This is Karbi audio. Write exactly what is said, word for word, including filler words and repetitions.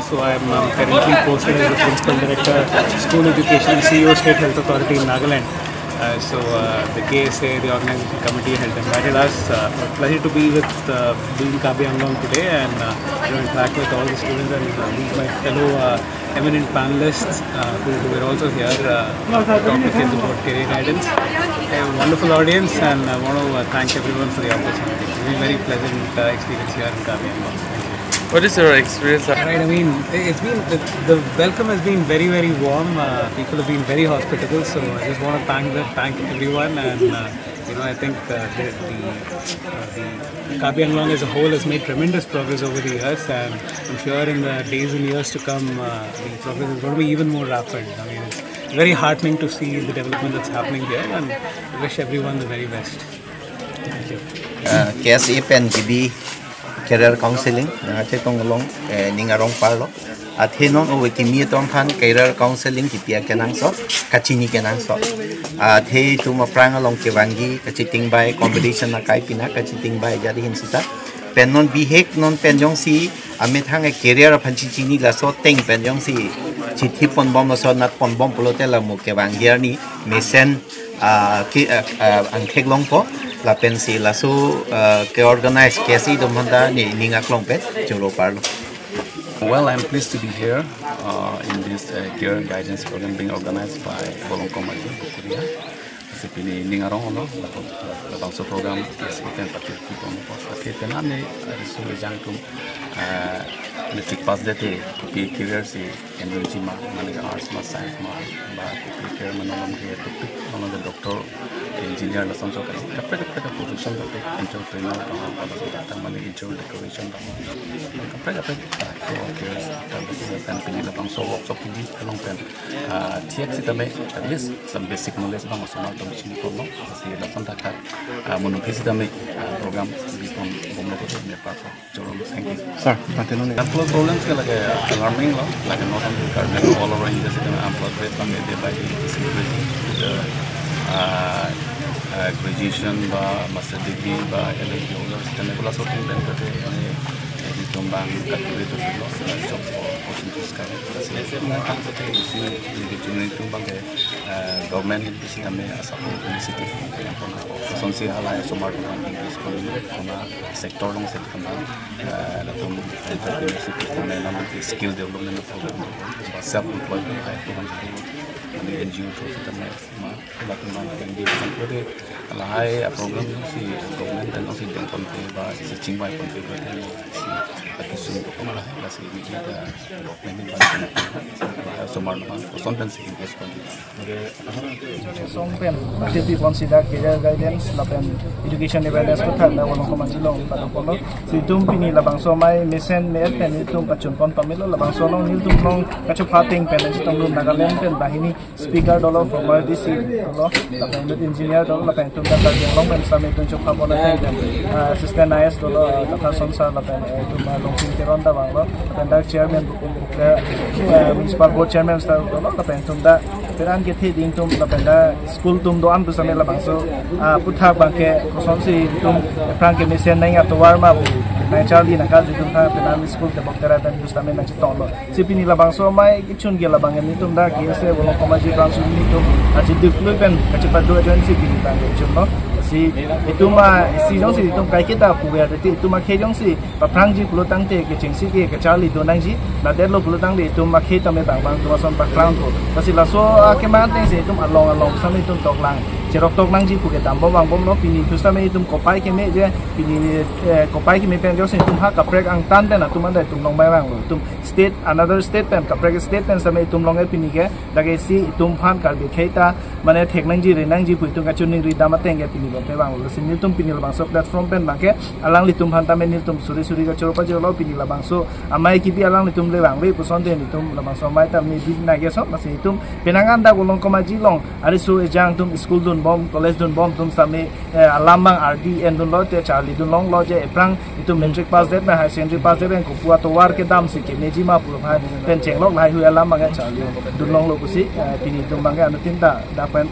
So I'm um, currently posted as the Principal Director, School Education and C E O, State Health Authority in Nagaland. Uh, so uh, the K S A, the organization committee, had invited us. Uh, pleasure to be with uh, be in Karbi Anglong today and uh, you know, interact with all the students and uh, meet my fellow uh, eminent panelists uh, who, who were also here. Uh, topic is about career guidance. A wonderful audience, and I want to uh, thank everyone for the opportunity. It's been a very pleasant uh, experience here in Karbi Anglong. Thank you. What is your experience? Right, I mean, it's been the, the welcome has been very, very warm. Uh, people have been very hospitable, so I just want to thank them, thank everyone, and uh, you know, I think uh, the, the, uh, the Karbi Anglong as a whole has made tremendous progress over the years, and I'm sure in the days and years to come, uh, the progress is going to be even more rapid. I mean, it's very heartening to see the development that's happening here, and wish everyone the very best. Thank you. Uh, K S A pen G B Career Counseling, nangchetong along, eh, ning arong parlo. Athe non ove kimi atum aphan career counseling kipi akenangsot, kachini kenangsot. Athe itum aphrang along kevangji, kachitingbai, competition akai pina, kachitingbai jadi hin sita. Pen non bihek non pen jongsi, amethang e career aphan chichini laso ateng pen jongsi, chithi ponbom laso nat ponbom pulote la mo kevangji arni, mesen ah, ki, ah, ah, angthek longpo, lapensi laso, ah, ke organize K S A atum aphanta ne ning aklong pen choro parlo. Well, I'm pleased to be here uh, in this uh, career guidance program being organized by Bolong Komaji Bokoria. Kasi pini ning arong ono, labang- labangso program K S A pen patir kipon po. Kasi penane, uh, riso ejang atum uh, matric pass det te, kopi career si enjoy ji ma, mane arts ma, science ma, ba kopi career ma, non ke topic, non ke doctor, engineer, lason so ka, kaprek kaprek profession topic, entrepreneur ba, ba lason ta mane interior decoration ba, kaprek kaprek type of careers, ta ba kan pini labangso workshop pini along pen, ah, thiak sitame at least some basic knowledge bang osomar atum chini ponlo, si lason ta ka, ah, monophi sitame, ah, program bipon bomlo ko me pa ko. Choro, thank you. Sir, mati noni. Unemployment problems ke lake alarming lo, lake not only Karbi Anglong, all over India sitame unemployment rate bang day by day is increasing. The uh, uh, graduation ba master degree ba L L B holders, then laso atum pen kate, eh, itum bang cultivate to lo, job opportunities kare. Kasi mo ang sa te isi ni di chuni itum bang ke, eh, government sitame asap initiative yang pernah kosonsi halai osomar atum aphan English pon, pon sector along si kemang, eh, latum entrepreneurship sitame, latum skill development program, self employment, eh, program sitame, mane N G O through sitame, ma, latum ma English sitame, lahai, eh, program si government dan si dengpon pe ba si chingvai pon pe ba si, latum sung ko lahai, lasi ini kita government ni ba, lahai osomar atum koson pen si English pon. Song pen, T P pon sida career guidance, lapen education awareness ko thak na Bolong Komaji along, lapen kono, si itum pini labangso amei mesen me pen itum pachun pon pamelo, labangso along nelitum along kachopha ateng pen, si itum Nagaland pen banghini speaker dolo, former D C dolo, lapen engineer dolo, lapen itum Karbi Anglong pen sami itum chopha pon ateng pen, ah, assistant I S dolo, ah, Doctor Son sir, lapen, eh, itum, ah, Longsin Teron ta vanglo, lapen dak chairman, eh, eh, municipal board chairman sir dolo, lapen itum dak peran kethe ding atum lapen dak school atum do-an pu sami labangso, ah, aphuthak bang ke kosonsi itum aphrang kemesen nang atovar ma pu nangcharli nangkal itum tha penan school tebok tera pen pu sami nangchetonglo. Si pini labangso amei kechun ke labang nelitum dak K S A Bolong Komaji Branch nelitum aji duk lui pen kachepadu ajoin si pini bang kechunlo. Si itum a, si jongsi itum kaiketa puver te itum akhei jongsi paphrangji pulo tangte kechengsi ke kacharli do nangji, ladet lo pulo tangte itum akhei tame bang bang itum ason paklang ko. Lasi laso akemang ateng si itum along along sami itum toklang, cherok tok nangji pu ke dambom vangbomlo. Pini thu sami itum kopai keme je, pini, eh, kopai keme pen jongsi itum ha kaprek angtan pen atum anta itum longbai vanglo. Itum state, another state pen, kaprek state pen sami itum long e pini ke, dak ke si itum aphan Karbi akhei ta mane thek nangji, re nangji pu itum kachiningri dam ateng ke pini lote vanglo. Si nelitum pini labangso platform pen bang ke alanglitum aphan tame nelitum suri suri kachoro pajirlo. Pini labangso amei kipi alanglitum le vangve puson te nelitum labangso amei ta me bi nangkeso, lasi itum penang anta Bolong Komaji along ariso ejang atum school dunbom, college dunbom atum sami, eh, alam bang ardi endunlo, te charli dun longlo je aphrang itum matric pass det ma, higher secondary pass det pen kopu atovar kedam si kemeji ma pu aphan pen chenglok lahai hui alam bang ke charli dun longlo pusi, eh, pini itum bang ke anuttin ta dak pen